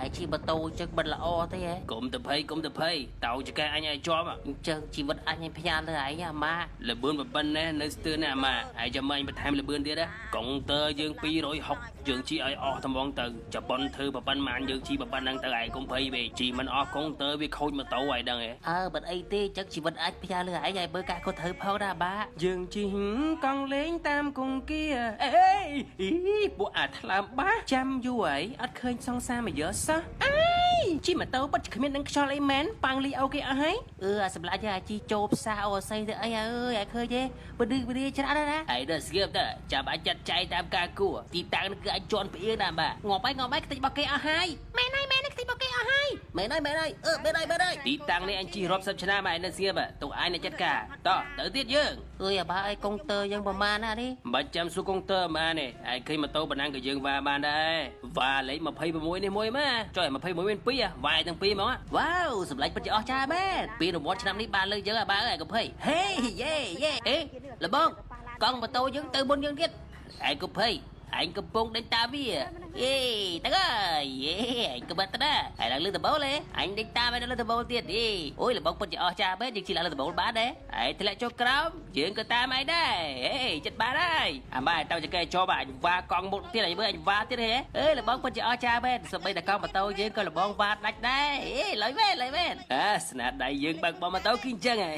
ឯងជិះម៉ូតូចឹងមិនល្អទេហ៎ កុំទៅភ័យកុំទៅភ័យតោចកែអញឲ្យជាប់ អញ្ចឹងជីវិតអញឲ្យផ្ញើលើឯងអាម៉ា លបឿនប៉ុណ្ណេះនៅស្ទើរណាអាម៉ាហើយចាំអញបន្ថែមលបឿនទៀតណាកុងទ័រយើង260យើងជិះឲ្យអស់ត្មងទៅជប៉ុនធ្វើប៉ុណ្ណាយើងជិះប៉ុណ្ណឹងទៅឯងកុំភ័យពេកជិះមិនអស់កុងទ័រវាខូចម៉ូតូឯងដឹងទេ អើមិនអីទេអញ្ចឹងជីវិតអញផ្ញើលើឯងឲ្យមើលការគាត់ត្រូវផងណាអាម៉ា យើងជិះកង់លេងតាមកង្គៀអេអីពួកអាថ្លើមបាសចាំយូរហើយអត់ឃើញសង្សារមកយកសោះអើយជិះម៉ូតូពិតជាគ្មាននឹងខ្យល់អីមែនប៉ាំងលីអូគេអស់ហើយ អឺអាសម្លាញ់អាជីចូលផ្សារអូស័យទៅអីអើយឲ្យឃើញទេបឌឺបឌីច្រើនណាស់ណា ឯងដល់ស្ងៀមទៅចាំអញចាត់ចែងតាមការគួរទីតាំងនេះគឺអញជន់ផ្អៀងណាបាទ ងាប់ហើយងាប់ហើយខ្ទេចរបស់គេអស់ហើយមែនហើយមែនហើយខ្ទេចរបស់គេអស់ហើយមែនហើយមែនហើយអឺមែនហើយមែនហើយ ទីតាំងនេះអញជិះរាប់សិបឆ្នាំហើយនៅស្ងៀមទុកអញនៅចាត់ការតោះទៅទៀតយើង អើយអាបាអើយកុងទ័រយើងប្រមាណណានេះ មិនបាច់ចាំសួរកុងទ័រមកនេះឯងឃើញម៉ូតូប៉ុណ្ណាក៏យើងវ៉ាបានដែរវ៉ាលេខ26នេះមួយមកចុយ26មាន2វ៉ាទាំងពីរហ្មង វ៉ាវសម្លាញ់ពិតជាអស្ចារ្យមែនពីរង្វាន់ឆ្នាំនេះបានលើកយើងអាបាអើយកុំភ័យហេយេយេអេលបងកង់ម៉ូតូយើងទៅមុនយើងទៀត ឯងកុំភ័យឯងកំពុងដេញតាមវា អេទៅហើយយេឯងក៏បាត់ទៅដែរហើយឡើងលើដបូលទេអញដេញតាមឯងលើដបូលទៀតអេអូយលបងពិតជាអស្ចារ្យមែនយើងជិះឡើងលើដបូលបានដែរ ឯងធ្លាក់ចុះក្រោមយើងក៏តាមឯងដែរហេចិត្តបានហើយអាម៉ែតើចកែជាប់អញវ៉ាកង់មុខទៀតអញមើលអញវ៉ាទៀតហេ អើយលបងពិតជាអស្ចារ្យមែនសូម្បីតែកង់ម៉ូតូយើងក៏លបងវ៉ាដាច់ដែរអេលុយមែនលុយមែន អាស្នាដៃយើងបើកបោះម៉ូតូគឺអញ្ចឹងហ៎។